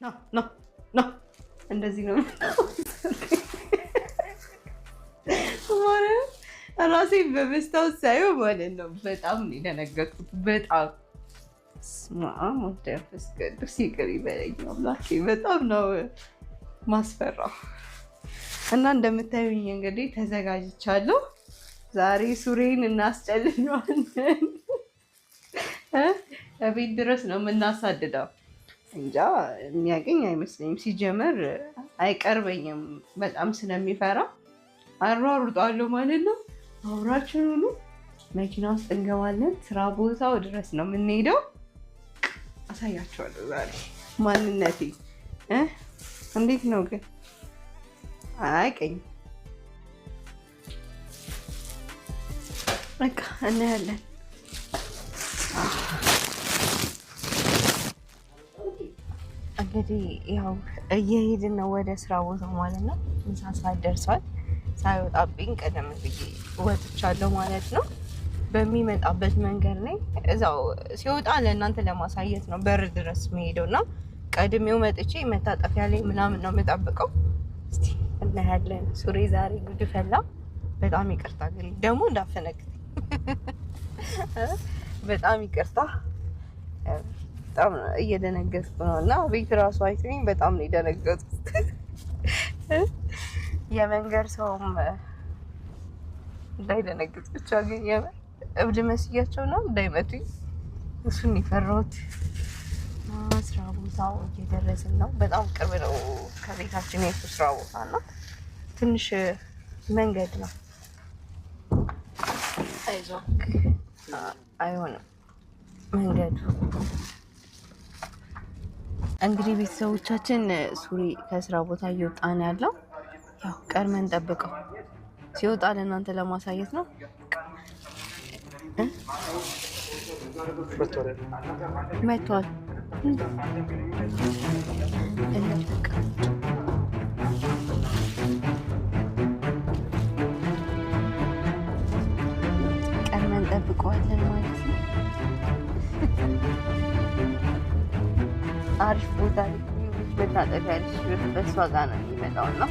ና ና ና፣ እንደዚህ ነው ማለት። ራሴ በመስታወት ሳየው ማለት ነው በጣም ነው የደነገጥኩት። በጣም ስማ፣ ወልድ መንፈስ ቅዱስ ይቅር ይበለኝ አምላኬ። በጣም ነው ማስፈራው። እና እንደምታዩኝ እንግዲህ ተዘጋጅቻለሁ። ዛሬ ሱሬን እናስጨልለዋለን። ቤት ድረስ ነው የምናሳድደው። እንጃ የሚያገኝ አይመስለኝም። ሲጀመር አይቀርበኝም በጣም ስለሚፈራ አሯሩጣለሁ ማለት ነው። አብራችን ሁኑ። መኪና ውስጥ እንገባለን። ስራ ቦታው ድረስ ነው የምንሄደው። አሳያችኋለሁ ዛሬ ማንነቴ። እንዴት ነው ግን? አያውቀኝም። በቃ እናያለን። እንግዲህ ያው እየሄድን ነው ወደ ስራ ቦታው ማለት ነው። ምሳ ሰዓት ደርሷል። ሳይወጣብኝ ቀደም ብዬ ወጥቻለሁ ማለት ነው። በሚመጣበት መንገድ ላይ እዛው ሲወጣ ለእናንተ ለማሳየት ነው በር ድረስ መሄደው እና ቀድሜው መጥቼ መታጠፊያ ላይ ምናምን ነው የምጠብቀው። እስቲ እናያለን። ሱሬ ዛሬ ጉድ ፈላ። በጣም ይቅርታ ግን ደግሞ እንዳፈነግጥ በጣም ይቅርታ። በጣም እየደነገጥኩ ነው እና ቤት ራሱ አይቶኝ በጣም ነው የደነገጥኩት። የመንገድ ሰውም እንዳይደነግጥ ብቻ ግን የምር እብድ መስያቸው ነው እንዳይመቱኝ፣ እሱን የፈራሁት። ስራ ቦታው እየደረስን ነው። በጣም ቅርብ ነው ከቤታችን የሱ ስራ ቦታ እና ትንሽ መንገድ ነው። አይዞህ አይሆንም መንገዱ። እንግዲህ ቤተሰቦቻችን ሱሪ ከስራ ቦታ እየወጣ ነው ያለው። ያው ቀድመን ጠብቀው ሲወጣ ለእናንተ ለማሳየት ነው። መቷል። ቀድመን ጠብቀዋለን ማለት ነው። አሪፍ ቦታ መታጠፊያ ያለች በእሷ ጋር ነው የሚመጣው እና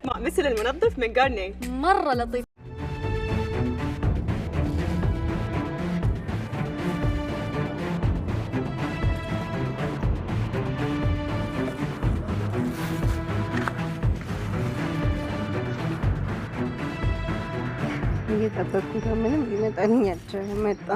مع مثل المنظف من جارنيه مرة لطيف. እየጠበቅኩት ምንም ሊመጣልኝ አልቻለም። መጣ።